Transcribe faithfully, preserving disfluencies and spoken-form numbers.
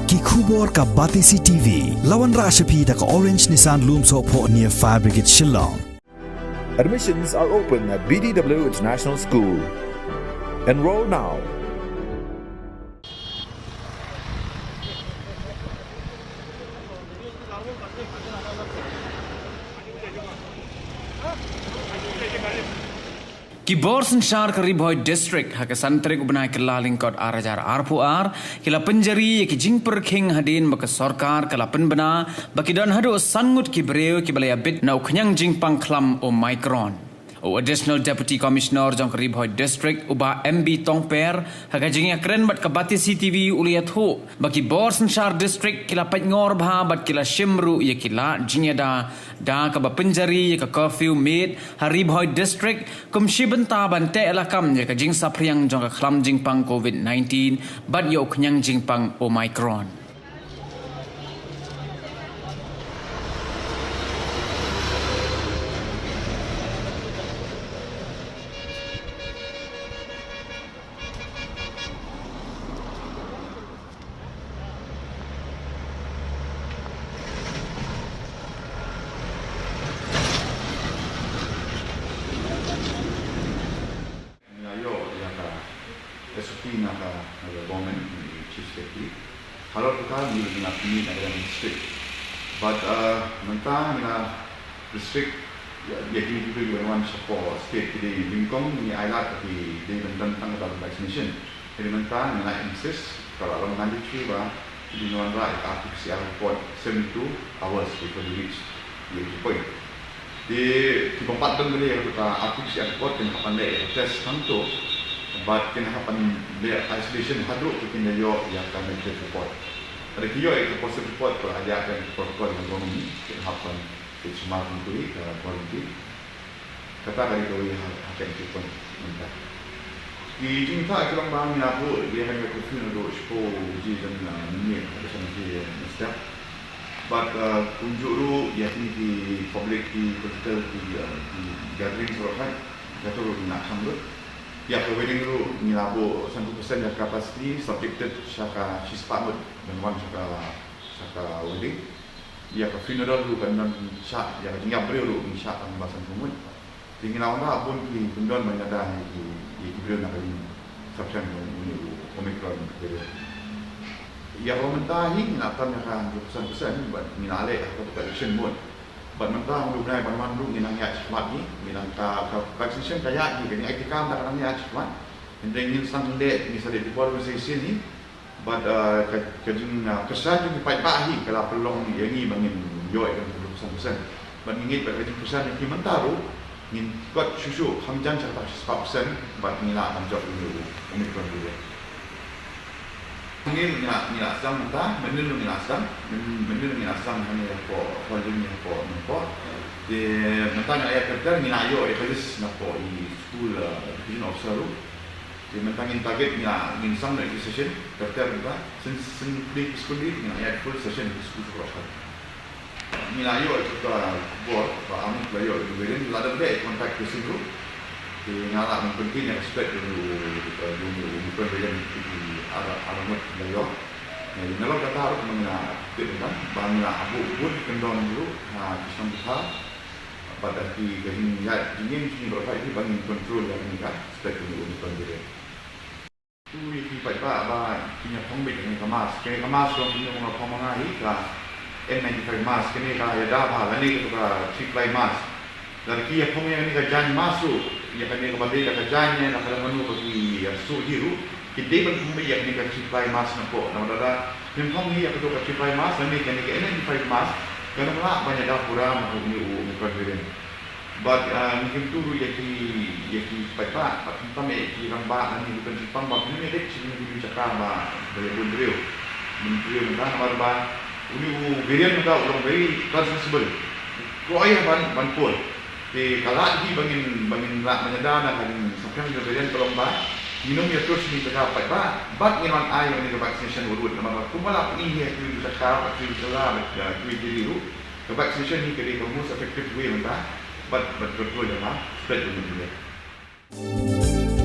Ki khubor ka Batesi T V. La wanrah sha phi da ka Orange Nissan Lumsohphoh near Fire Brigade Shillong. Admissions are open at B D W International School. Enroll now. Ki bor synshar ka Ri Bhoi District ha ka san tarik u bnai Kyllalyngkot ar hajar arphew ar ki la pynjari ïa ki jingpyrkhing hadien ba ka sorkar ka la pynbna ba ki don haduh san ngut ki briew kiba la ïabit na u khñiang jingpang khlam Omicron. U Additional Deputy Commissioner jong ka Ri Bhoi District u Bah M B Tongper ha ka jingïakren bad ka Batesi T V u la ïathuh ba ki bor synshar district ki la peit ngor bha bad ki la shim ruh ïa ki lad jingïada da kaba pynjari ïa ka curfew miet ha Ri Bhoi District kum shi bynta ban teh lakam ïa ka jingsaphriang jong ka khlam jingpang Covid nineteen bad ïa u khñiang jingpang Omicron. Ngi la ïoh ïa ka S O P na ka, na ka government, na i Chief Secretary. Halor kata ngi, ngi la pynmih na ka district. But, uh, mynta ngi la restrict ïa, ïa kine kiba wan shapoh state ki dei nyngkong ngi ailad ba ki dei ban don tang kata vaccination. Hynrei mynta ngi la insist ka la long mandatory ba ki dei ban wanrah ïa ka R T P C R report seventy-two hours before they reach the entry point. Te kiba pat don ka dei ïa ka R T P C R report kin hap ban leh ïa ka test hangto bad kin hap ban leh isolation haduh ba kin da ïoh ïa ka negative report. Lada ki ïoh ïa ka positive report ka la ïa ka protocol ïa ka government kin hap ban peit sumar hangto ïa ka quarantine. Kata ka dei kawei ha, ha ka entry point mynta. Ki jingthoh ki long ba ngi la buh ïa kane ka curfew naduh shiphew baje jan, ah, mynmiet haduh san baje mynstep. Bad, ah, kumjuh ruh ïa kine ki public ki political ki, ah, ki gathering baroh kawei, kato ruh ngi la khang lut. Ïa ka wedding ruh ngi la buh sanphew percent ïa ka capacity subjected sha ka shispah ngut ban wan sha ka, sha ka wedding. Ïa ka funeral ruh kan don shah, ïa ka jingïap briew ruh ngi shah tang ba sanphew ngut. Te ngi la wanrah bun ki kyndon ban ïada ïa ki, ïa ki briew na ka jingsaphriang jong une u Omicron variant. Ïa kaba mynta hi ngi la tam ïa ka hynriewphew san percent bad ngi la leh ha kato ka action mode. Bad mynta ha u bnai ban wan ruh ngi nang ïaid shakhmat hi, ngi nang ka, ka vaccination ka ïaid hi, ka jingïaid ka kam ka nang ïaid shakhmat. Hynrei ngin sa leh, ngi sa leh dei bor ngi sa shisien hi. Bad, uh, ka, ka jing, uh, kyrshan jong ki paidbah hi ka la pynlong ïa ngi ba ngin ïoh ïa ka hynriewphew san percent. Bad ngi ngeit ba ka jingkyrshan jong ki mynta ruh ngin kot shuh shuh kham jan sha kata ka shispah percent bad ngi lah ban jop ïa u Omicron ruh. Mynnin ngi la, ngi la sdang mynta, mynnin ruh ngi la sdang, myn-, mynnin ngi la sdang hangne hapoh Hall Jong Ngi hapoh Nongpoh. Te mynta ngi la ïa ter ter ngi la ïoh ïa ka list napoh i school, uh, education officer ruh. Te mynta ngin target ngi la, ngin sdang noh ïa ki session ter ter mynta, sien, sien pule ki skul hi, ngi la ïa full session ki skul baroh kawei. Ngi la ïoh ïa ka khubor ba arngut la ïoh ïa ka variant, la dep leh contact tracing ruh. Te nga lah ban pyntip ïa ka spread jong u, jong u Omicron variant ki ar, arngut la ïoh. Nalor kata ruh ngi la tip mynta ba ngi la buh bun ki kyndon ruh ha ki shnong ki thaw. Bad da ki, ka jingïaid jingïeng jong ngi baroh kawei ba ngin control ïa kane ka spread jong u Omicron variant. Khublei ïa ki paidbah ba kin ïa phong beit ïa kane ka mask. Kane ka mask jong kine ba nga phong ma nga hi ka N ninety-five mask, kane ka ïada bha lane kato ka three ply mask. Lada ki ïa phong ïa kane ka jaiñ mask ruh, ïa kane kaba dei da ka jaiñ ne da ka dei mano ba ki ïa suh hi ruh, ki dei ban phong beit ïa kane ka three ply mask napoh. Namar lada phim phong hi ïa kato ka three ply mask lane kane ka N ninety-five mask, kan ym lah ban ïada pura na une u Omicron variant. Bad, ah, ngi kyntu ruh ïa ki, ïa ki paidbah, bad khamtam ïa ki rangbah lane ki nongpynshong pang ba phin ym ïa leit sha kine ki jaka ba, ba ïa bun briew. Bun briew mynta namar ba une u variant mynta u long very transmissible. U kloi ban, ban pur. Te ka lah hi ba ngin, ba ngin lah ban ïada na ka jingsaphriang jong u variant ka long ba ngin ym ïa tur sha kine ki jaka paidbah, bad ngin wan ai ïa kane ka vaccination urut namar ba kumba la pyni hi ha kiwei ki jaka, bad kiwei ki jylla, bad, ah, kiwei ki ri ruh. Ka vaccination hi ka dei ka most effective way mynta bad, bad control ïa ka spread jong u virus.